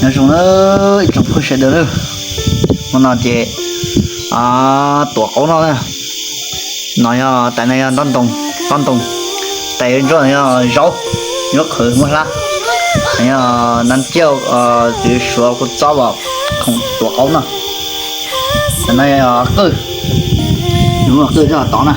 Nyob zoo na ib tsoom phooj ywg sawv daws na, hmo no ces tuav qaub noj na. No yog tais no yog nrob ntoo, nrob ntoo. Tais ntsuab no yog zaub, zaub qhwv muab hlab. Yog nab ciaj, txiv suav kuv txob as khoom tuav qaub noj. Tais no yog qwj, qwj tov na.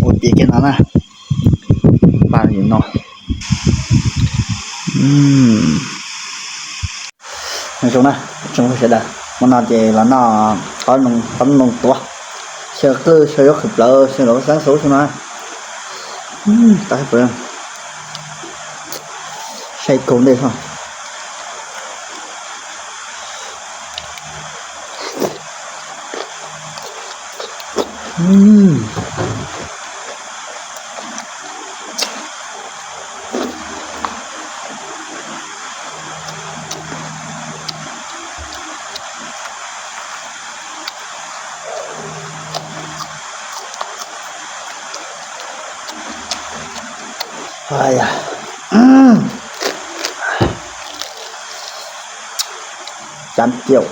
Ua piv kiag no na, pab yus no. Zoo na, tsoom sawv daws, hmo no ces los noj qaub noo tuav, xyaw qwj xyaw zaub qhwv plawv xyaw lawv xab xub xwb na. Saib kaug ntej xwb. Chán kiểu.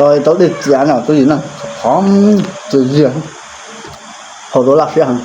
Tau tau dej txias no tus yus na, qhov txias zias, haus rau laj siab heev.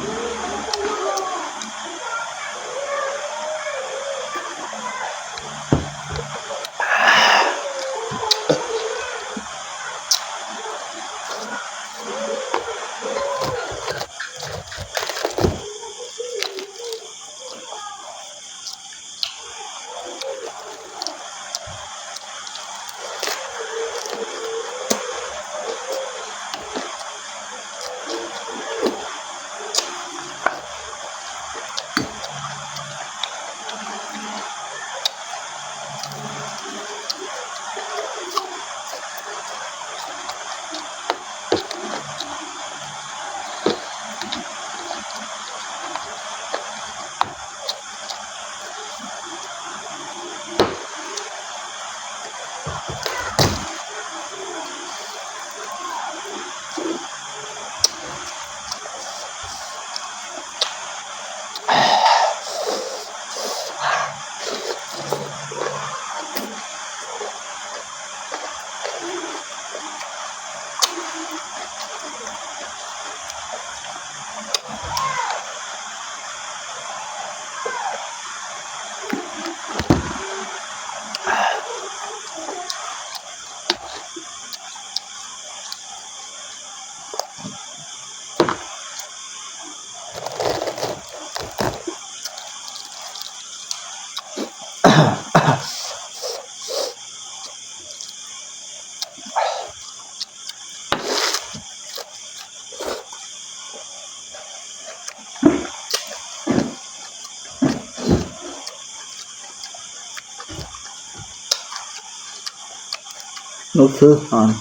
Lub xwb.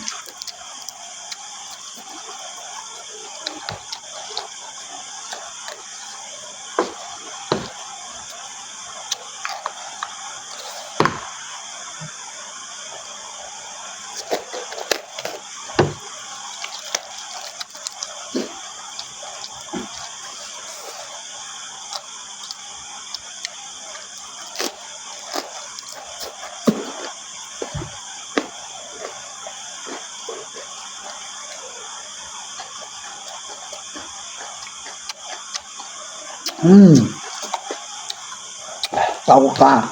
Tau qab.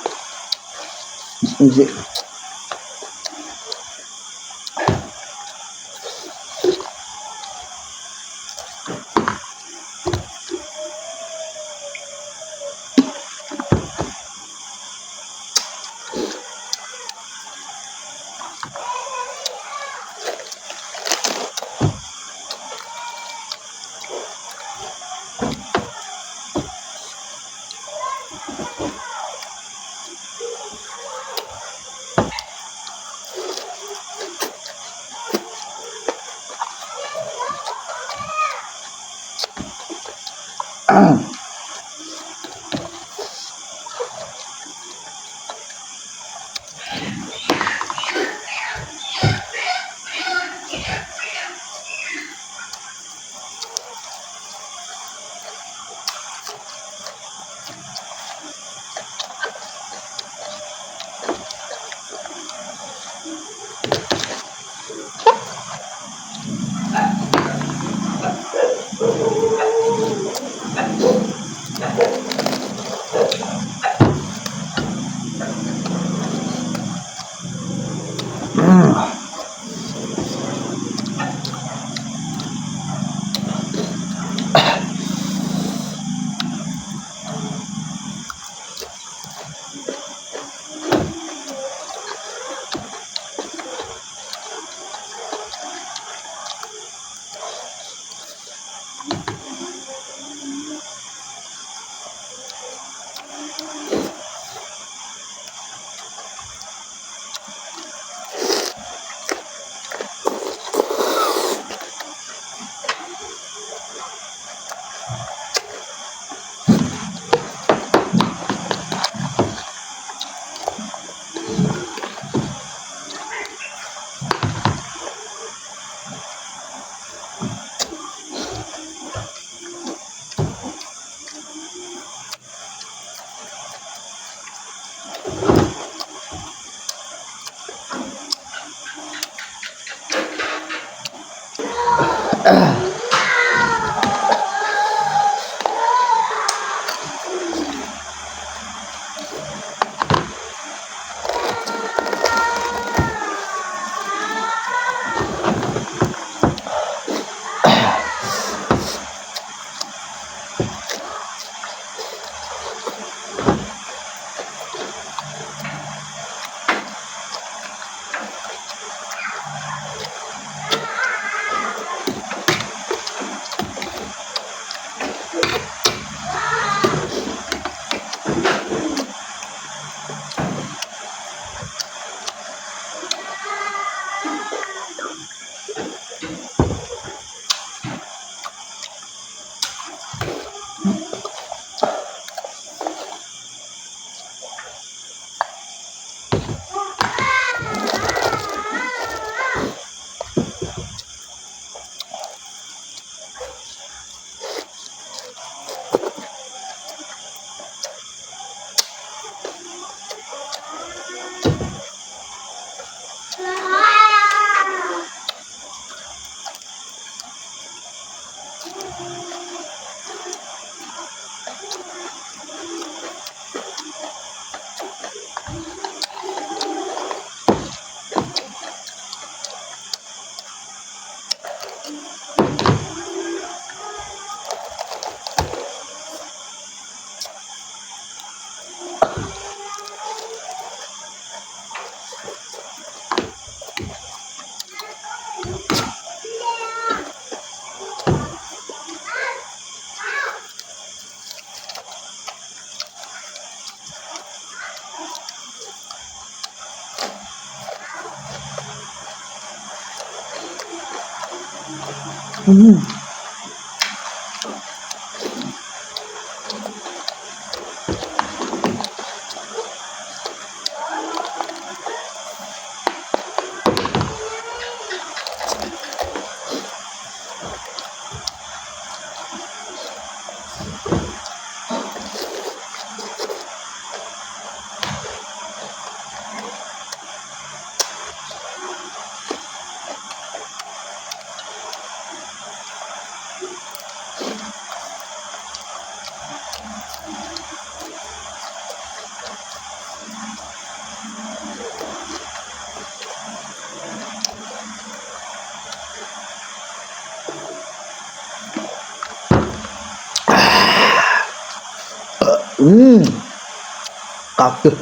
Qab kawg.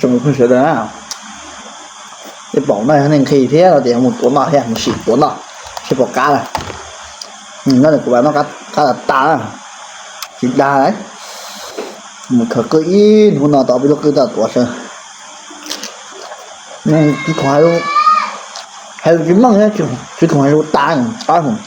Tsoom phooj ywg sawv daws na, tej pom no yog nej nqhis thiab no ces mus tuav noj thiab, mus sim tuav noj seb puas qab na. No kuv vam noj qab tas tas na, tsis dag. Mus khaws qwj ib hnub no tau peb lub qwj tau tuav sawv. Tsis khoom hais lus tsis meej thiab, tsis khoom hais lus tas qab mus.